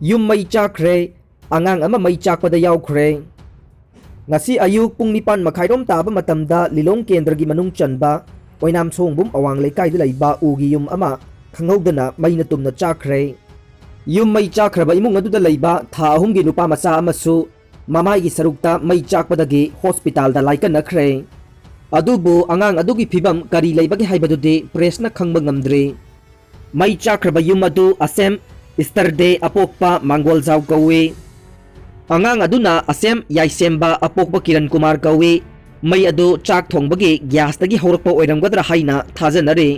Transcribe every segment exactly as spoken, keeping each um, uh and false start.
ꯌꯨꯝ ꯃꯩ ꯆꯥꯛꯈ꯭ꯔꯦ꯫ ꯑꯉꯥꯡ ꯑꯃ ꯃꯩ ꯆꯥꯛꯄꯗ ꯌꯥꯎꯈ꯭ꯔꯦ꯫ ꯉꯁꯤ ꯑꯌꯨꯛ ꯄꯨꯡ ꯅꯤꯄꯥꯟ ꯃꯈꯥꯏꯔꯣꯝ ꯇꯥꯕ ꯃꯇꯝꯗ ꯂꯤꯂꯣꯡ ꯀꯦꯟꯗ꯭ꯔꯒꯤ ꯃꯅꯨꯡ ꯆꯟꯕ ꯑꯣꯏꯅꯥꯝ ꯁꯣꯡꯕꯨꯝ ꯑꯋꯥꯡ ꯂꯩꯀꯥꯏꯗ ꯂꯩꯕ ꯎꯒꯤ ꯌꯨꯝ ꯑꯃ ꯈꯪꯍꯧꯗꯅ ꯃꯩꯅ ꯇꯨꯝꯅ ꯆꯥꯛꯈ꯭ꯔꯦ꯫ ꯌꯨꯝ ꯃꯩ ꯆꯥꯛꯈ꯭ꯔꯕ ꯏꯃꯨꯡ ꯑꯗꯨꯗ ꯂꯩꯕ ꯊꯥ ꯑꯍꯨꯝꯒꯤ ꯅꯨꯄꯥ ꯃꯆꯥ ꯑꯃꯁꯨ ꯃꯃꯥꯏꯒꯤ ꯁꯔꯨꯛꯇ ꯃꯩ ꯆꯥꯛꯄꯗꯒꯤ ꯍꯣꯁꯄꯤꯇꯥꯜꯗ ꯂꯥꯏꯀꯠꯅꯈ꯭ꯔꯦ꯫ ꯑꯗꯨꯕꯨ ꯑꯉꯥꯡ ꯑꯗꯨꯒꯤ ꯐꯤꯕꯝ ꯀꯔꯤ ꯂꯩꯕꯒꯦ ꯍꯥꯏꯕꯗꯨꯗꯤ ꯄ꯭ꯔꯦꯁꯅ ꯈꯪꯕ ꯉꯝꯗ꯭ꯔꯤ꯫ ꯃꯩ ꯆꯥꯛꯈ꯭ꯔꯕ ꯌꯨꯝ ꯑꯗꯨ ꯑꯁꯦꯝ ꯏꯁꯇꯔꯗꯦ ꯑꯄꯣꯛꯄ ꯃꯥꯡꯒꯣꯜꯖꯥꯎ ꯀꯧꯏ꯫ ꯑꯉꯥꯡ ꯑꯗꯨꯅ ꯑꯁꯦꯝ ꯌꯥꯏꯁꯦꯝꯕ ꯑꯄꯣꯛꯄ ꯀꯤꯔꯟ ꯀꯨꯃꯥꯔ ꯀꯧꯏ꯫ ꯃꯩ ꯑꯗꯨ ꯆꯥꯛ ꯊꯣꯡꯕꯒꯤ ꯒ꯭ꯌꯥꯁꯇꯒꯤ ꯍꯧꯔꯛꯄ ꯑꯣꯏꯔꯝꯒꯗ꯭ꯔꯥ ꯍꯥꯏꯅ ꯊꯥꯖꯅꯔꯤ꯫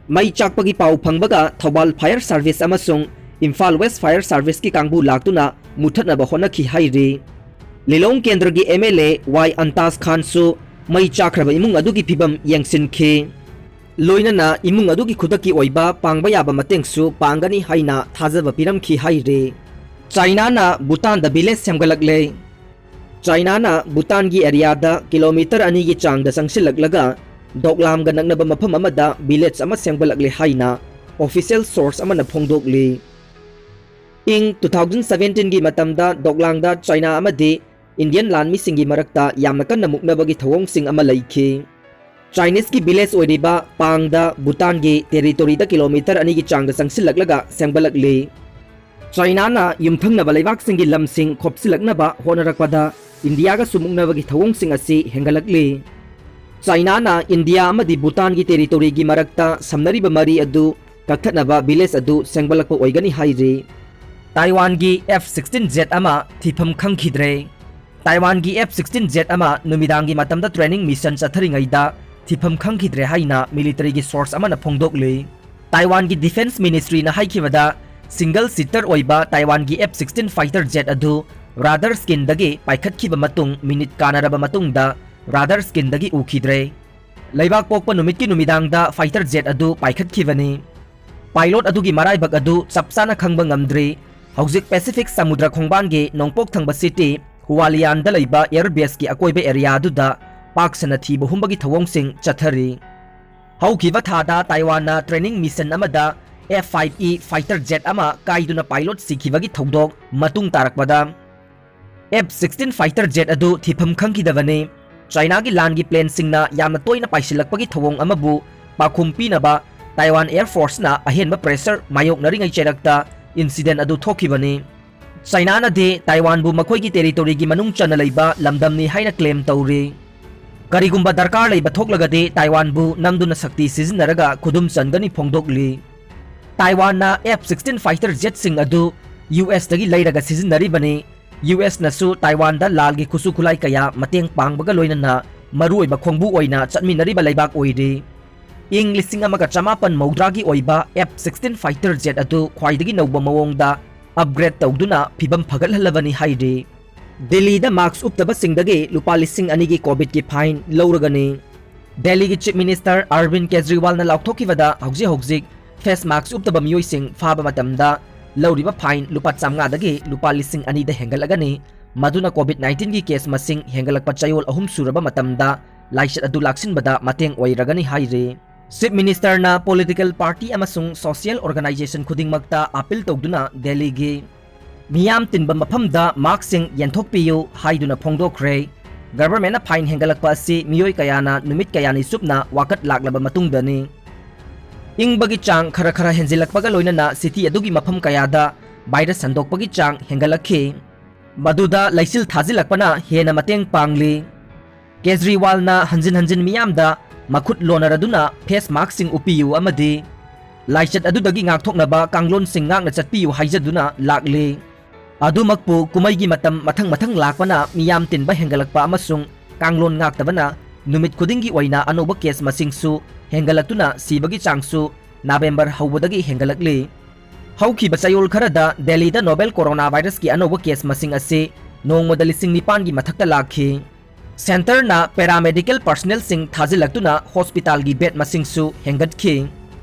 ꯃꯩ ꯆꯥꯛꯄꯒꯤ ꯄꯥꯎ ꯐꯪꯕꯒ ꯊꯧꯕꯥꯜ ꯐꯥꯌꯔ ꯁꯥꯔꯚꯤꯁ ꯑꯃꯁꯨꯡ ꯏꯝꯐꯥꯜ ꯋꯦꯁ ꯐꯥꯌꯔ ꯁꯥꯔꯚꯤꯁꯀꯤ ꯀꯥꯡꯕꯨ ꯂꯥꯛꯇꯨꯅ ꯃꯨꯊꯠꯅꯕ ꯍꯣꯠꯅꯈꯤ ꯍꯥꯏꯔꯤ꯫ ꯂꯤꯂꯣꯡ ꯀꯦꯟꯗ꯭ꯔꯒꯤ ꯑꯦꯝ ꯑꯦꯜ ꯑꯦ ꯋꯥꯏ ꯑꯟꯇꯥꯖ ꯈꯥꯟꯁꯨ ꯃꯩ ꯆꯥꯛꯈ꯭ꯔꯕ ꯏꯃꯨꯡ ꯑꯗꯨꯒꯤ ꯐꯤꯕꯝ ꯌꯦꯡꯁꯤꯟꯈꯤ꯫ ꯂꯣꯏꯅꯅ ꯏꯃꯨꯡ ꯑꯗꯨꯒꯤ ꯈꯨꯗꯛꯀꯤ ꯑꯣꯏꯕ ꯄꯥꯡꯕ ꯌꯥꯕ ꯃꯇꯦꯡꯁꯨ ꯄꯥꯡꯒꯅꯤ ꯍꯥꯏꯅ ꯊꯥꯖꯕ ꯄꯤꯔꯝꯈꯤ ꯍꯥꯏꯔꯤ꯫ ꯆꯥꯏꯅꯥꯅ ꯚꯨꯇꯥꯟꯗ ꯚꯤꯂꯦꯖ ꯁꯦꯝꯒꯠꯂꯛꯂꯦ꯫ ꯆꯥꯏꯅꯥꯅ ꯚꯨꯇꯥꯟꯒꯤ ꯑꯦꯔꯤꯌꯥꯗ ꯀꯤꯂꯣꯃꯤꯇꯔ ꯑꯅꯤꯒꯤ ꯆꯥꯡꯗ ꯆꯪꯁꯤꯜꯂꯛꯂꯒ ꯗꯣꯛꯂꯥꯝꯒ ꯅꯛꯅꯕ ꯃꯐꯝ ꯑꯃꯗ ꯚꯤꯂꯦꯖ ꯑꯃ ꯁꯦꯝꯒꯠꯂꯛꯂꯦ ꯍꯥꯏꯅ ꯑꯣꯐꯤꯁꯤꯌꯦꯜ ꯁꯣꯔꯁ ꯑꯃꯅ ꯐꯣꯡꯗꯣꯛꯂꯤ꯫ ꯏꯪ ꯇꯨ ꯊꯥꯎꯖꯟ ꯁꯚꯦꯟꯇꯤꯟꯒꯤ ꯃꯇꯝꯗ ꯗꯣꯛꯂꯥꯡꯗ ꯆꯥꯏꯅꯥ ꯑꯃꯗꯤ ꯏꯟꯗꯤꯌꯟ ꯂꯥꯟꯃꯤꯁꯤꯡꯒꯤ ꯃꯔꯛꯇ ꯌꯥꯝꯅ ꯀꯟꯅ ꯃꯨꯛꯅꯕꯒꯤ ꯊꯧꯑꯣꯡꯁꯤꯡ ꯑꯃ ꯂꯩꯈꯤ꯫ ꯆꯥꯏꯅꯤꯁꯀꯤ ꯚꯤꯂꯦꯖ ꯑꯣꯏꯔꯤꯕ ꯄꯥꯡꯗ ꯚꯨꯇꯥꯟꯒꯤ ꯇꯦꯔꯤꯇꯣꯔꯤꯗ ꯀꯤꯂꯣꯃꯤꯇꯔ ꯑꯅꯤꯒꯤ ꯆꯥꯡꯗ ꯆꯪꯁꯤꯜꯂꯛꯂꯒ ꯁꯦꯝꯒꯠꯂꯛꯂꯤ꯫ ꯆꯥꯏꯅꯥꯅ ꯌꯨꯝꯊꯪꯅꯕ ꯂꯩꯕꯥꯛꯁꯤꯡꯒꯤ ꯂꯝꯁꯤꯡ ꯈꯣꯞꯆꯤꯜꯂꯛꯅꯕ ꯍꯣꯠꯅꯔꯛꯄꯗ ꯏꯟꯗꯤꯌꯥꯒꯁꯨ ꯃꯨꯛꯅꯕꯒꯤ ꯊꯧꯑꯣꯡꯁꯤꯡ ꯑꯁꯤ ꯍꯦꯟꯒꯠꯂꯛꯂꯤ꯫ ꯆꯥꯏꯅꯥꯅ ꯏꯟꯗꯤꯌꯥ ꯑꯃꯗꯤ ꯚꯨꯇꯥꯟꯒꯤ ꯇꯦꯔꯤꯇꯣꯔꯤꯒꯤ ꯃꯔꯛꯇ ꯁꯝꯅꯔꯤꯕ ꯃꯔꯤ ꯑꯗꯨ ꯀꯛꯊꯠꯅꯕ ꯚꯤꯂꯦꯖ ꯑꯗꯨ ꯁꯦꯝꯒꯠꯂꯛꯄ ꯑꯣꯏꯒꯅꯤ ꯍꯥꯏꯔꯤ꯫ ꯇꯥꯏꯋꯥꯟꯒꯤ ꯑꯦꯐ ꯁꯤꯛꯁꯇꯤꯟ ꯖꯦꯠ ꯑꯃ ꯊꯤꯐꯝ ꯈꯪꯈꯤꯗ꯭ꯔꯦ꯫ ꯇꯥꯏꯋꯥꯟꯒꯤ ꯑꯦꯐ ꯁꯤꯛꯁꯇꯤꯟ ꯖꯦꯠ ꯑꯃ ꯅꯨꯃꯤꯗꯥꯡꯒꯤ ꯃꯇꯝꯗ ꯇ꯭ꯔꯦꯅꯤꯡ ꯃꯤꯁꯟ ꯆꯠꯊꯔꯤꯉꯩꯗ ꯊꯤꯐꯝ ꯈꯪꯈꯤꯗ꯭ꯔꯦ ꯍꯥꯏꯅ ꯃꯤꯂꯤꯇꯔꯤꯒꯤ ꯁꯣꯔꯁ ꯑꯃꯅ ꯐꯣꯡꯗꯣꯛꯂꯤ꯫ ꯇꯥꯏꯋꯥꯟꯒꯤ ꯗꯤꯐꯦꯟꯁ ꯃꯤꯅꯤꯁꯇ꯭ꯔꯤꯅ ꯍꯥꯏꯈꯤꯕꯗ, ꯁꯤꯡꯒꯜ ꯁꯤꯇꯔ ꯑꯣꯏꯕ ꯇꯥꯏꯋꯥꯟꯒꯤ ꯑꯦꯐ ꯁꯤꯛꯁꯇꯤꯟ ꯐꯥꯏꯇꯔ ꯖꯦꯠ ꯑꯗꯨ ꯔꯥꯗꯥꯔ ꯁ꯭ꯀꯤꯟꯗꯒꯤ ꯄꯥꯏꯈꯠꯈꯤꯕ ꯃꯇꯨꯡ ꯃꯤꯅꯤꯠ ꯀꯥꯅꯔꯕ ꯃꯇꯨꯡꯗ ꯔꯥꯗꯥꯔ ꯁ꯭ꯀꯤꯟꯗꯒꯤ ꯎꯈꯤꯗ꯭ꯔꯦ꯫ ꯂꯩꯕꯥꯛ ꯄꯣꯛꯄ ꯅꯨꯃꯤꯠꯀꯤ ꯅꯨꯃꯤꯗꯥꯡꯗ ꯐꯥꯏꯇꯔ ꯖꯦꯠ ꯑꯗꯨ ꯄꯥꯏꯈꯠꯈꯤꯕꯅꯤ꯫ ꯄꯥꯏꯂꯣꯠ ꯑꯗꯨꯒꯤ ꯃꯔꯥꯏꯕꯛ ꯑꯗꯨ ꯆꯞ ꯆꯥꯅ ꯈꯪꯕ ꯉꯝꯗ꯭ꯔꯤ꯫ ꯍꯧꯖꯤꯛ ꯄꯦꯁꯤꯐꯤꯛ ꯁꯃꯨꯗ꯭ꯔ ꯈꯣꯡꯕꯥꯟꯒꯤ ꯅꯣꯡꯄꯣꯛ ꯊꯪꯕ ꯁꯤꯇꯤ ꯍꯨꯋꯥꯂꯤꯌꯥꯟꯗ ꯂꯩꯕ ꯑꯦꯌꯔ ꯕꯦꯁꯀꯤ ꯑꯀꯣꯏꯕ ꯑꯦꯔꯤꯌꯥ ꯑꯗꯨꯗ ꯄꯥꯛ ꯁꯟꯅ ꯊꯤꯕ ꯍꯨꯝꯕꯒꯤ ꯊꯧꯑꯣꯡꯁꯤꯡ ꯆꯠꯊꯔꯤ꯫ ꯍꯧꯈꯤꯕ ꯊꯥꯗ ꯇꯥꯏꯋꯥꯟꯅ ꯇ꯭ꯔꯦꯅꯤꯡ ꯃꯤꯁꯟ ꯑꯃꯗ F five E fighter jet ꯑꯃ ꯀꯥꯏꯗꯨꯅ pilot ꯁꯤꯈꯤꯕꯒꯤ ꯊꯧꯗꯣꯛ ꯃꯇꯨꯡ ꯇꯥꯔꯛꯄꯗ, F sixteen fighter jet ꯑꯗꯨ ꯊꯤꯐꯝ ꯈꯪꯈꯤꯗꯕꯅꯤ꯫ ꯆꯥꯏꯅꯥꯒꯤ ꯂꯥꯟꯒꯤ planeꯁꯤꯡꯅ ꯌꯥꯝꯅ ꯇꯣꯏꯅ ꯄꯥꯏꯁꯤꯜꯂꯛꯄꯒꯤ ꯊꯧꯑꯣꯡ ꯑꯃꯕꯨ ꯄꯥꯎꯈꯨꯝ ꯄꯤꯅꯕ Taiwan Air Forceꯅ ꯑꯍꯦꯟꯕ pressure ꯃꯥꯌꯣꯛꯅꯔꯤꯉꯩ ꯆꯩꯔꯛꯇ incident ꯑꯗꯨ ꯊꯣꯛꯈꯤꯕꯅꯤ꯫ ꯆꯥꯏꯅꯥꯅꯗꯤ ꯇꯥꯏꯋꯥꯟꯕꯨ ꯃꯈꯣꯏꯒꯤ territoryꯒꯤ ꯃꯅꯨꯡ ꯆꯟꯅ ꯂꯩꯕ ꯂꯝꯗꯝꯅꯤ ꯍꯥꯏꯅ claim ꯇꯧꯔꯤ꯫ ꯀꯔꯤꯒꯨꯝꯕ ꯗꯔꯀꯥꯔ ꯂꯩꯕ ꯊꯣꯛꯂꯒꯗꯤ ꯇꯥꯏꯋꯥꯟꯕꯨ ꯅꯝꯗꯨꯅ ꯁꯛꯇꯤ ꯁꯤꯖꯤꯟꯅꯔꯒ ꯈꯨꯗꯨꯝ ꯆꯟꯒꯅꯤ ꯐꯣꯡꯗꯣꯛꯂꯤ꯫ ꯇꯥꯏꯋꯥꯟꯅ F sixteen fighter jetꯁꯤꯡ ꯑꯗꯨ USꯇꯒꯤ ꯂꯩꯔꯒ ꯁꯤꯖꯤꯟꯅꯔꯤꯕꯅꯤ꯫ USꯅꯁꯨ ꯇꯥꯏꯋꯥꯟꯗ ꯂꯥꯜꯒꯤ ꯈꯨꯠꯁꯨ ꯈꯨꯠꯂꯥꯏ ꯀꯌꯥ ꯃꯇꯦꯡ ꯄꯥꯡꯕꯒ ꯂꯣꯏꯅꯅ ꯃꯔꯨꯑꯣꯏꯕ ꯈꯣꯡꯕꯨ ꯑꯣꯏꯅ ꯆꯠꯃꯤꯟꯅꯔꯤꯕ ꯂꯩꯕꯥꯛ ꯑꯣꯏꯔꯤ꯫ ꯏꯪ ꯂꯤꯁꯤꯡ ꯑꯃꯒ ꯆꯃꯥꯄꯟ ꯃꯧꯗ꯭ꯔꯥꯒꯤ ꯑꯣꯏꯕ F sixteen fighter jet ꯑꯗꯨ ꯈ꯭ꯋꯥꯏꯗꯒꯤ ꯅꯧꯕ ꯃꯑꯣꯡꯗ upgrade ꯇꯧꯗꯨꯅ ꯐꯤꯕꯝ ꯐꯒꯠꯍꯜꯂꯕꯅꯤ ꯍꯥꯏꯔꯤ꯫ ꯗꯤꯜꯂꯤꯗ mask ꯎꯞꯇꯕꯁꯤꯡꯗꯒꯤ ꯂꯨꯄꯥ ꯂꯤꯁꯤꯡ ꯑꯅꯤꯒꯤ COVIDꯀꯤ fine ꯂꯧꯔꯒꯅꯤ꯫ ꯗꯦꯜꯂꯤꯒꯤ Chief Minister Arvind ꯀꯦꯖ꯭ꯔꯤꯋꯥꯜꯅ ꯂꯥꯎꯊꯣꯛꯈꯤꯕꯗ ꯍꯧꯖꯤꯛ ꯍꯧꯖꯤꯛ face mask ꯎꯞꯇꯕ ꯃꯤꯑꯣꯏꯁꯤꯡ ꯐꯥꯕ ꯃꯇꯝꯗ ꯂꯧꯔꯤꯕ fine ꯂꯨꯄꯥ ꯆꯥꯝꯃꯉꯥꯗꯒꯤ ꯂꯨꯄꯥ ꯂꯤꯁꯤꯡ ꯑꯅꯤꯗ ꯍꯦꯟꯒꯠꯂꯒꯅꯤ꯫ ꯃꯗꯨꯅ COVID nineteenꯒꯤ case ꯃꯁꯤꯡ ꯍꯦꯟꯒꯠꯂꯛꯄ ꯆꯌꯣꯜ ꯑꯍꯨꯝ ꯁꯨꯔꯕ ꯃꯇꯝꯗ ꯂꯥꯏꯆꯠ ꯑꯗꯨ ꯂꯥꯛꯁꯤꯟꯕꯗ ꯃꯇꯦꯡ ꯑꯣꯏꯔꯒꯅꯤ ꯍꯥꯏꯔꯤ꯫ Chief Ministerꯅ political party ꯑꯃꯁꯨꯡ social organisation ꯈꯨꯗꯤꯡꯃꯛꯇ appeal ꯇꯧꯗꯨꯅ ꯗꯦꯜꯂꯤꯒꯤ ꯃꯤꯌꯥꯝ ꯇꯤꯟꯕ ꯃꯐꯝꯗ maskꯁꯤꯡ ꯌꯦꯟꯊꯣꯛꯄꯤꯌꯨ ꯍꯥꯏꯗꯨꯅ ꯐꯣꯡꯗꯣꯛꯈ꯭ꯔꯦ꯫ Governmentꯅ fine ꯍꯦꯟꯒꯠꯂꯛꯄ ꯑꯁꯤ ꯃꯤꯑꯣꯏ ꯀꯌꯥꯅ ꯅꯨꯃꯤꯠ ꯀꯌꯥꯅꯤ ꯆꯨꯞꯅ ꯋꯥꯀꯠ ꯂꯥꯛꯂꯕ ꯃꯇꯨꯡꯗꯅꯤ꯫ ꯏꯪꯕꯒꯤ ꯆꯥꯡ ꯈꯔ ꯈꯔ ꯍꯦꯟꯖꯤꯜꯂꯛꯄꯒ ꯂꯣꯏꯅꯅ city ꯑꯗꯨꯒꯤ ꯃꯐꯝ ꯀꯌꯥꯗ virus ꯁꯟꯗꯣꯛꯄꯒꯤ ꯆꯥꯡ ꯍꯦꯟꯒꯠꯂꯛꯈꯤ꯫ ꯃꯗꯨꯗ ꯂꯩꯆꯤꯜ ꯊꯥꯖꯤꯜꯂꯛꯄꯅ ꯍꯦꯟꯅ ꯃꯇꯦꯡ ꯄꯥꯡꯂꯤ꯫ ꯀꯦꯖ꯭ꯔꯤꯋꯥꯜꯅ ꯍꯟꯖꯤꯟ ꯍꯟꯖꯤꯟ ꯃꯤꯌꯥꯝꯗ ꯃꯈꯨꯠ ꯂꯣꯟꯅꯔꯗꯨꯅ face maskꯁꯤꯡ ꯎꯞꯄꯤꯌꯨ ꯑꯃꯗꯤ ꯂꯥꯏꯆꯠ ꯑꯗꯨꯗꯒꯤ ꯉꯥꯛꯊꯣꯛꯅꯕ ꯀꯥꯡꯂꯣꯟꯁꯤꯡ ꯉꯥꯛꯅ ꯆꯠꯄꯤꯌꯨ ꯍꯥꯏꯖꯗꯨꯅ ꯂꯥꯛꯂꯤ꯫ ꯑꯗꯨꯃꯛꯄꯨ ꯀꯨꯝꯃꯩꯒꯤ ꯃꯇꯝ ꯃꯊꯪ ꯃꯊꯪ ꯂꯥꯛꯄꯅ ꯃꯤꯌꯥꯝ ꯇꯤꯟꯕ ꯍꯦꯟꯒꯠꯂꯛꯄ ꯑꯃꯁꯨꯡ ꯀꯥꯡꯂꯣꯟ ꯉꯥꯛꯇꯕꯅ ꯅꯨꯃꯤꯠ ꯈꯨꯗꯤꯡꯒꯤ ꯑꯣꯏꯅ ꯑꯅꯧꯕ case ꯃꯁꯤꯡꯁꯨ ꯍꯦꯟꯒꯠꯂꯛꯇꯨꯅ ꯁꯤꯕꯒꯤ ꯆꯥꯡꯁꯨ November ꯍꯧꯕꯗꯒꯤ ꯍꯦꯟꯒꯠꯂꯛꯂꯤ꯫ ꯍꯧꯈꯤꯕ ꯆꯌꯣꯜ ꯈꯔꯗ ꯗꯦꯜꯂꯤꯗ novel coronavirusꯀꯤ ꯑꯅꯧꯕ case ꯃꯁꯤꯡ ꯑꯁꯤ ꯅꯣꯡꯃꯗ ꯂꯤꯁꯤꯡ ꯅꯤꯄꯥꯟꯒꯤ ꯃꯊꯛꯇ ꯂꯥꯛꯈꯤ꯫ Centreꯅ paramedical personnelꯁꯤꯡ ꯊꯥꯖꯤꯜꯂꯛꯇꯨꯅ hospitalꯒꯤ bed ꯃꯁꯤꯡꯁꯨ ꯍꯦꯟꯒꯠꯈꯤ꯫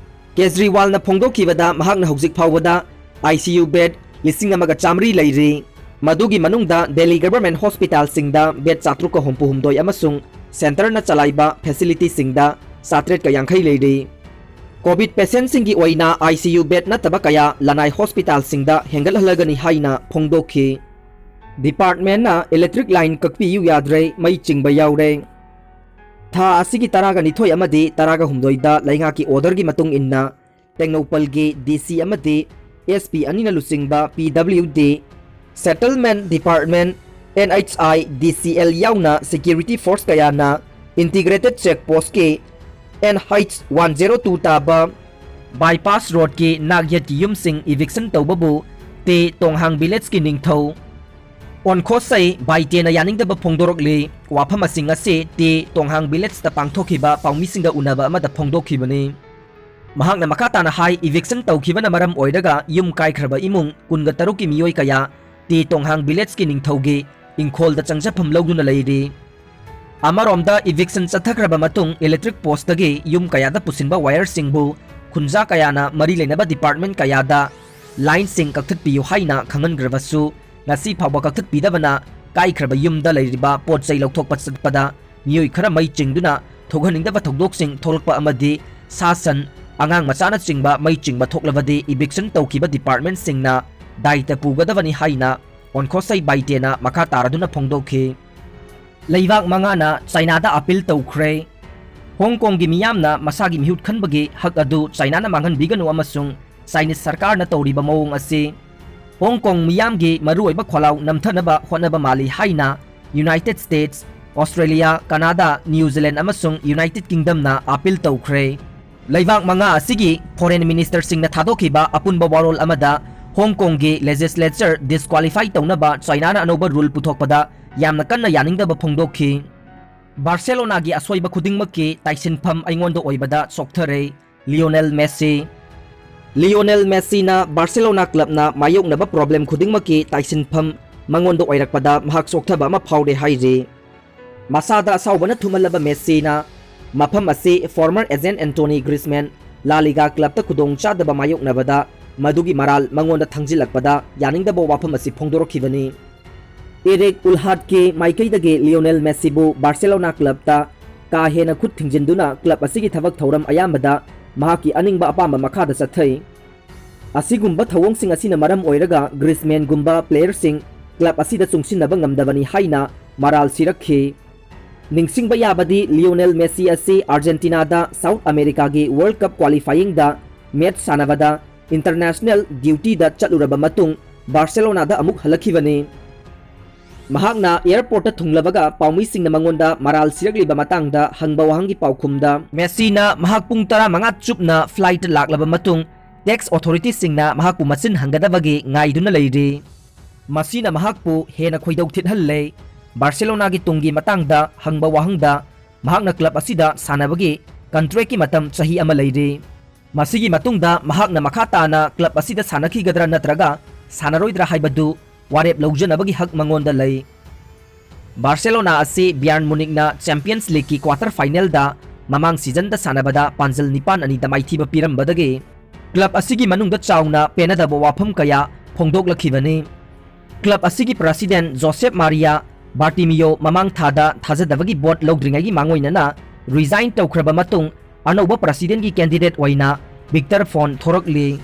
ꯀꯦꯖ꯭ꯔꯤꯋꯥꯜꯅ ꯐꯣꯡꯗꯣꯛꯈꯤꯕꯗ ꯃꯍꯥꯛꯅ ꯍꯧꯖꯤꯛ ꯐꯥꯎꯕꯗ ICU bed ꯂꯤꯁꯤꯡ ꯑꯃꯒ ꯆꯥꯃꯔꯤ ꯂꯩꯔꯤ꯫ ꯃꯗꯨꯒꯤ ꯃꯅꯨꯡꯗ Delhi Government hospitalꯁꯤꯡꯗ bed ꯆꯥꯇ꯭ꯔꯨꯛꯀ ꯍꯨꯝꯐꯨ ꯍꯨꯝꯗꯣꯏ ꯑꯃꯁꯨꯡ Centreꯅ ꯆꯂꯥꯏꯕ facilityꯁꯤꯡꯗ ꯆꯥꯇ꯭ꯔꯦꯠꯀ ꯌꯥꯡꯈꯩ ꯂꯩꯔꯤ꯫ ꯀꯣꯚꯤꯗ ꯄꯦꯁꯦꯟꯠꯁꯤꯡꯒꯤ ꯑꯣꯏꯅ ICU bed ꯅꯠꯇꯕ ꯀꯌꯥ ꯂꯅꯥꯏ ꯍꯣꯁꯄꯤꯇꯥꯜꯁꯤꯡꯗ ꯍꯦꯟꯒꯠꯍꯜꯂꯒꯅꯤ ꯍꯥꯏꯅ ꯐꯣꯡꯗꯣꯛꯈꯤ꯫ ꯗꯤꯄꯥꯔꯠꯃꯦꯟꯠꯅ ꯏꯂꯦꯛꯇ꯭ꯔꯤꯛ ꯂꯥꯏꯟ ꯀꯛꯄꯤꯌꯨ ꯌꯥꯗ꯭ꯔꯦ, ꯃꯩ ꯆꯤꯡꯕ ꯌꯥꯎꯔꯦ꯫ ꯊꯥ ꯑꯁꯤꯒꯤ ꯇꯔꯥꯒ ꯅꯤꯊꯣꯏ ꯑꯃꯗꯤ ꯇꯔꯥꯒ ꯍꯨꯝꯗꯣꯏꯗ ꯂꯩꯉꯥꯛꯀꯤ order ꯒꯤ ꯃꯇꯨꯡ ꯏꯟꯅ ꯇꯦꯡꯅꯧꯄꯜꯒꯤ DC ꯑꯃꯗꯤ SP ꯑꯅꯤꯅ ꯂꯨꯆꯤꯡꯕ PWD, Settlement Department, NHIDCL ꯌꯥꯎꯅ security force ꯀꯌꯥꯅ Integrated Check Post ꯀꯤ NH one zero two ꯇꯥꯕ Bypass Road ꯀꯤ ꯅꯥꯛ ꯌꯦꯠꯀꯤ ꯌꯨꯝꯁꯤꯡ eviction ꯇꯧꯕꯕꯨ ꯇꯦ ꯇꯣꯡꯍꯥꯡ village ꯀꯤ ꯅꯤꯡꯊꯧ ꯑꯣꯟꯈꯣꯁꯩ ꯕꯥꯏꯇꯦꯅ ꯌꯥꯅꯤꯡꯗꯕ ꯐꯣꯡꯗꯣꯔꯛꯂꯤ꯫ ꯋꯥꯐꯝ ꯑꯁꯤꯡ ꯑꯁꯤ ꯇꯦ ꯇꯣꯡꯍꯥꯡ village ꯇ ꯄꯥꯡꯊꯣꯛꯈꯤꯕ ꯄꯥꯎꯃꯤꯁꯤꯡꯒ ꯎꯅꯕ ꯑꯃꯗ ꯐꯣꯡꯗꯣꯛꯈꯤꯕꯅꯤ꯫ ꯃꯍꯥꯛꯅ ꯃꯈꯥ ꯇꯥꯅ ꯍꯥꯏ, eviction ꯇꯧꯈꯤꯕꯅ ꯃꯔꯝ ꯑꯣꯏꯔꯒ ꯌꯨꯝ ꯀꯥꯏꯈ꯭ꯔꯕ ꯏꯃꯨꯡ ꯀꯨꯟꯒ ꯇꯔꯨꯛꯀꯤ ꯃꯤꯑꯣꯏ ꯀꯌꯥ ꯇꯦ ꯇꯣꯡꯍꯥꯡ village ꯀꯤ ꯅꯤꯡꯊꯧꯒꯤ ꯏꯪꯈꯣꯜꯗ ꯆꯪꯖꯐꯝ ꯂꯧꯗꯨꯅ ꯂꯩꯔꯤ꯫ ꯑꯃꯔꯣꯝꯗ, eviction ꯆꯠꯊꯈ꯭ꯔꯕ ꯃꯇꯨꯡ electric post ꯇꯒꯤ ꯌꯨꯝ ꯀꯌꯥꯗ ꯄꯨꯁꯤꯟꯕ wire ꯁꯤꯡꯕꯨ ꯈꯨꯟꯖꯥ ꯀꯌꯥꯅ ꯃꯔꯤ ꯂꯩꯅꯕ department ꯀꯌꯥꯗ line ꯁꯤꯡ ꯀꯛꯊꯠꯄꯤꯌꯨ ꯍꯥꯏꯅ ꯈꯪꯍꯟꯈ꯭ꯔꯕꯁꯨ, ꯉꯁꯤ ꯐꯥꯎꯕ ꯀꯛꯊꯠꯄꯤꯗꯕꯅ ꯀꯥꯏꯈ꯭ꯔꯕ ꯌꯨꯝꯗ ꯂꯩꯔꯤꯕ ꯄꯣꯠ ꯆꯩ ꯂꯧꯊꯣꯛꯄ ꯆꯠꯄꯗ ꯃꯤꯑꯣꯏ ꯈꯔ ꯃꯩ ꯆꯤꯡꯗꯨꯅ ꯊꯣꯛꯍꯟꯅꯤꯡꯗꯕ ꯊꯧꯗꯣꯛꯁꯤꯡ ꯊꯣꯛꯂꯛꯄ ꯑꯃꯗꯤ ꯁꯥ ꯁꯟ, ꯑꯉꯥꯡ ꯃꯆꯥꯅꯆꯤꯡꯕ ꯃꯩ ꯆꯤꯡꯕ ꯊꯣꯛꯂꯕꯗꯤ eviction ꯇꯧꯈꯤꯕ department ꯁꯤꯡꯅ ꯗꯥꯏꯇ ꯄꯨꯒꯗꯕꯅꯤ ꯍꯥꯏꯅ ꯑꯣꯟꯈꯣꯁꯩ ꯕꯥꯏꯇꯦꯅ ꯃꯈꯥ ꯇꯥꯔꯗꯨꯅ ꯐꯣꯡꯗꯣꯛꯈꯤ꯫ ꯂꯩꯕꯥꯛ ꯃꯉꯥꯅ ꯆꯥꯏꯅꯥꯗ appeal ꯇꯧꯈ꯭ꯔꯦ꯫ ꯍꯣꯡ ꯀꯣꯡꯒꯤ ꯃꯤꯌꯥꯝꯅ ꯃꯁꯥꯒꯤ ꯃꯤꯍꯨꯠ ꯈꯟꯕꯒꯤ ꯍꯛ ꯑꯗꯨ ꯆꯥꯏꯅꯥꯅ ꯃꯥꯡꯍꯟꯕꯤꯒꯅꯨ ꯑꯃꯁꯨꯡ ꯆꯥꯏꯅꯤꯁ ꯁꯔꯀꯥꯔꯅ ꯇꯧꯔꯤꯕ ꯃꯑꯣꯡ ꯑꯁꯤ ꯍꯣꯡ ꯀꯣꯡ ꯃꯤꯌꯥꯝꯒꯤ ꯃꯔꯨꯑꯣꯏꯕ ꯈꯣꯜꯂꯥꯎ ꯅꯝꯊꯅꯕ ꯍꯣꯠꯅꯕ ꯃꯥꯜꯂꯤ ꯍꯥꯏꯅ United States, Australia, Canada, New Zealand ꯑꯃꯁꯨꯡ United Kingdom ꯅ appeal ꯇꯧꯈ꯭ꯔꯦ꯫ ꯂꯩꯕꯥꯛ ꯃꯉꯥ ꯑꯁꯤꯒꯤ foreign minister ꯁꯤꯡꯅ ꯊꯥꯗꯣꯛꯈꯤꯕ ꯑꯄꯨꯟꯕ ꯋꯥꯔꯣꯜ ꯑꯃꯗ ꯍꯣꯡ ꯀꯣꯡꯒꯤ legislature disqualify ꯇꯧꯅꯕ ꯆꯥꯏꯅꯥꯅ ꯑꯅꯧꯕ rule ꯄꯨꯊꯣꯛꯄꯗ ꯌꯥꯝꯅ ꯀꯟꯅ ꯌꯥꯅꯤꯡꯗꯕ ꯐꯣꯡꯗꯣꯛꯈꯤ꯫ ꯕꯥꯔꯁꯦꯂꯣꯅꯥꯒꯤ ꯑꯁꯣꯏꯕ ꯈꯨꯗꯤꯡꯃꯛꯀꯤ ꯇꯥꯏꯁꯤꯟꯐꯝ ꯑꯩꯉꯣꯟꯗ ꯑꯣꯏꯕꯗ ꯆꯣꯛꯊꯔꯦ, ꯂꯤꯑꯣꯅꯦꯜ ꯃꯦꯁꯤ꯫ ꯂꯤꯑꯣꯅꯦꯜ ꯃꯦꯁꯤꯅ ꯕꯥꯔꯁꯦꯂꯣꯅꯥ club ꯅ ꯃꯥꯌꯣꯛꯅꯕ problem ꯈꯨꯗꯤꯡꯃꯛꯀꯤ ꯇꯥꯏꯁꯤꯟꯐꯝ ꯃꯉꯣꯟꯗ ꯑꯣꯏꯔꯛꯄꯗ ꯃꯍꯥꯛ ꯆꯣꯛꯊꯕ ꯑꯃ ꯐꯥꯎꯔꯦ ꯍꯥꯏꯔꯤ꯫ ꯃꯁꯥꯗ ꯑꯁꯥꯎꯕꯅ ꯊꯨꯝꯍꯜꯂꯕ ꯃꯦꯁꯤꯅ ꯃꯐꯝ ꯑꯁꯤ former agent Anthony Griezmann La Liga club ꯇ ꯈꯨꯗꯣꯡ ꯆꯥꯗꯕ ꯃꯥꯌꯣꯛꯅꯕꯗ ꯃꯗꯨꯒꯤ ꯃꯔꯥꯜ ꯃꯉꯣꯟꯗ ꯊꯥꯡꯖꯤꯜꯂꯛꯄꯗ ꯌꯥꯅꯤꯡꯗꯕ ꯋꯥꯐꯝ ꯑꯁꯤ ꯐꯣꯡꯗꯣꯔꯛꯈꯤꯕꯅꯤ꯫ ꯏꯔꯤꯛ ꯎꯜꯍꯥꯠꯀꯤ ꯃꯥꯏꯀꯩꯗꯒꯤ ꯂꯤꯑꯣꯅꯦꯜ ꯃꯦꯁꯤꯕꯨ ꯕꯥꯔꯁꯦꯂꯣꯅꯥ club ꯇ ꯀꯥ ꯍꯦꯟꯅ ꯈꯨꯠ ꯊꯤꯡꯖꯤꯟꯗꯨꯅ club ꯑꯁꯤꯒꯤ ꯊꯕꯛ ꯊꯧꯔꯝ ꯑꯌꯥꯝꯕꯗ ꯃꯍꯥꯛꯀꯤ ꯑꯅꯤꯡꯕ ꯑꯄꯥꯝꯕ ꯃꯈꯥꯗ ꯆꯠꯊꯩ꯫ ꯑꯁꯤꯒꯨꯝꯕ ꯊꯧꯑꯣꯡꯁꯤꯡ ꯑꯁꯤꯅ ꯃꯔꯝ ꯑꯣꯏꯔꯒ ꯒ꯭ꯔꯤꯖꯃꯦꯟꯒꯨꯝꯕ playerꯁꯤꯡ club ꯑꯁꯤꯗ ꯆꯨꯡꯁꯤꯟꯅꯕ ꯉꯝꯗꯕꯅꯤ ꯍꯥꯏꯅ ꯃꯔꯥꯜ ꯁꯤꯔꯛꯈꯤ꯫ ꯅꯤꯡꯁꯤꯡꯕ ꯌꯥꯕꯗꯤ ꯂꯤꯑꯣꯅꯦꯜ ꯃꯦꯁꯤ ꯑꯁꯤ ꯑꯥꯔꯖꯦꯟꯇꯤꯅꯥꯗ South Americaꯒꯤ World Cup qualifyingꯗ match ꯁꯥꯟꯅꯕꯗ international dutyꯗ ꯆꯠꯂꯨꯔꯕ ꯃꯇꯨꯡ ꯕꯥꯔꯁꯦꯂꯣꯅꯥꯗ ꯑꯃꯨꯛ ꯍꯜꯂꯛꯈꯤꯕꯅꯤ꯫ ꯃꯍꯥꯛꯅ airportꯇ ꯊꯨꯡꯂꯕꯒ ꯄꯥꯎꯃꯤꯁꯤꯡꯅ ꯃꯉꯣꯟꯗ ꯃꯔꯥꯜ ꯁꯤꯔꯛꯂꯤꯕ ꯃꯇꯥꯡꯗ ꯍꯪꯕ ꯋꯥꯍꯪꯒꯤ ꯄꯥꯎꯈꯨꯝꯗ, ꯃꯦꯁꯤꯅ ꯃꯍꯥꯛ ꯄꯨꯡ ꯇꯔꯥꯃꯉꯥ ꯆꯨꯞꯅ flightꯇ ꯂꯥꯛꯂꯕ ꯃꯇꯨꯡ tax authorityꯁꯤꯡꯅ ꯃꯍꯥꯛꯄꯨ ꯃꯆꯤꯟ ꯍꯪꯒꯗꯕꯒꯤ ꯉꯥꯏꯗꯨꯅ ꯂꯩꯔꯤ꯫ ꯃꯁꯤꯅ ꯃꯍꯥꯛꯄꯨ ꯍꯦꯟꯅ ꯈꯣꯏꯗꯧ ꯊꯤꯠꯍꯜꯂꯦ꯫ ꯕꯥꯔꯁꯦꯂꯣꯅꯥꯒꯤ ꯇꯨꯡꯒꯤ ꯃꯇꯥꯡꯗ ꯍꯪꯕ ꯋꯥꯍꯪꯗ, ꯃꯍꯥꯛꯅ club ꯑꯁꯤꯗ ꯁꯥꯟꯅꯕꯒꯤ contractꯀꯤ ꯃꯇꯝ ꯆꯍꯤ ꯑꯃ ꯂꯩꯔꯤ꯫ ꯃꯁꯤꯒꯤ ꯃꯇꯨꯡꯗ ꯃꯍꯥꯛꯅ ꯃꯈꯥ ꯇꯥꯅ club ꯑꯁꯤꯗ ꯁꯥꯟꯅꯈꯤꯒꯗ꯭ꯔꯥ ꯅꯠꯇ꯭ꯔꯒ ꯁꯥꯟꯅꯔꯣꯏꯗ꯭ꯔꯥ ꯍꯥꯏꯕꯗꯨ ꯋꯥꯔꯦꯞ ꯂꯧꯖꯅꯕꯒꯤ ꯍꯛ ꯃꯉꯣꯟꯗ ꯂꯩ꯫ ꯕꯥꯔꯁꯦꯂꯣꯅꯥ ꯑꯁꯤ ꯕ꯭ꯌꯥꯔꯟ ꯃꯨꯅꯤꯛꯅ Champions Leagueꯀꯤ quarter finalꯗ ꯃꯃꯥꯡ seasonꯗ ꯁꯥꯟꯅꯕꯗ ꯄꯥꯟꯖꯜ ꯅꯤꯄꯥꯟ ꯑꯅꯤꯗ ꯃꯥꯏꯊꯤꯕ ꯄꯤꯔꯝꯕꯗꯒꯤ club ꯑꯁꯤꯒꯤ ꯃꯅꯨꯡꯗ ꯆꯥꯎꯅ ꯄꯦꯟꯅꯗꯕ ꯋꯥꯐꯝ ꯀꯌꯥ ꯐꯣꯡꯗꯣꯛꯂꯛꯈꯤꯕꯅꯤ꯫ Club ꯑꯁꯤꯒꯤ president ꯖꯣꯁꯦꯞ ꯃꯥꯔꯤꯌꯥ ꯕꯥꯔꯇꯤꯃꯤꯌꯣ ꯃꯃꯥꯡ ꯊꯥꯗ ꯊꯥꯖꯗꯕꯒꯤ vote ꯂꯧꯗ꯭ꯔꯤꯉꯩꯒꯤ ꯃꯥꯡꯑꯣꯏꯅꯅ resign ꯇꯧꯈ꯭ꯔꯕ ꯃꯇꯨꯡ ꯑꯅꯧꯕ presidentꯀꯤ candidate ꯑꯣꯏꯅ ꯚꯤꯛꯇꯔ ꯐꯣꯟ ꯊꯣꯔꯛꯂꯤ꯫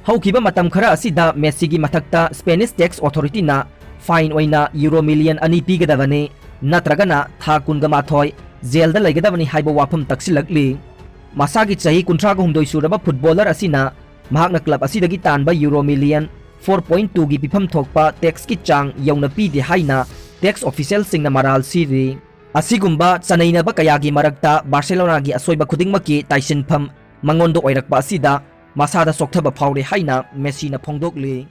ꯍꯧꯈꯤꯕ ꯃꯇꯝ ꯈꯔ ꯑꯁꯤꯗ ꯃꯦꯁꯤꯒꯤ ꯃꯊꯛꯇ Spanish tax authorityꯅ fine ꯑꯣꯏꯅ euro million ꯑꯅꯤ ꯄꯤꯒꯗꯕꯅꯤ, ꯅꯠꯇ꯭ꯔꯒꯅ ꯊꯥ ꯀꯨꯟꯒ ꯃꯥꯊꯣꯏ jailꯗ ꯂꯩꯒꯗꯕꯅꯤ ꯍꯥꯏꯕ ꯋꯥꯐꯝ ꯇꯛꯁꯤꯜꯂꯛꯂꯤ꯫ ꯃꯁꯥꯒꯤ ꯆꯍꯤ ꯀꯨꯟꯊ꯭ꯔꯥꯒ ꯍꯨꯝꯗꯣꯏ ꯁꯨꯔꯕ footballer ꯑꯁꯤꯅ ꯃꯍꯥꯛꯅ club ꯑꯁꯤꯗꯒꯤ ꯇꯥꯟꯕ euro million four point twoꯒꯤ ꯄꯤꯐꯝ ꯊꯣꯛꯄ taxꯀꯤ ꯆꯥꯡ ꯌꯧꯅ ꯄꯤꯗꯦ ꯍꯥꯏꯅ tax officialꯁꯤꯡꯅ ꯃꯔꯥꯜ ꯁꯤꯔꯤ꯫ ꯑꯁꯤꯒꯨꯝꯕ ꯆꯅꯩꯅꯕ ꯀꯌꯥꯒꯤ ꯃꯔꯛꯇ ꯕꯥꯔꯁꯦꯂꯣꯅꯥꯒꯤ ꯑꯁꯣꯏꯕ ꯈꯨꯗꯤꯡꯃꯛꯀꯤ ꯇꯥꯏꯁꯤꯟꯐꯝ ꯃꯉꯣꯟꯗ ꯑꯣꯏꯔꯛꯄ ꯑꯁꯤꯗ ꯃꯁꯥꯗ ꯆꯣꯛꯊꯕ ꯐꯥꯎꯔꯦ ꯍꯥꯏꯅ ꯃꯦꯁꯤꯅ ꯐꯣꯡꯗꯣꯛꯂꯤ꯫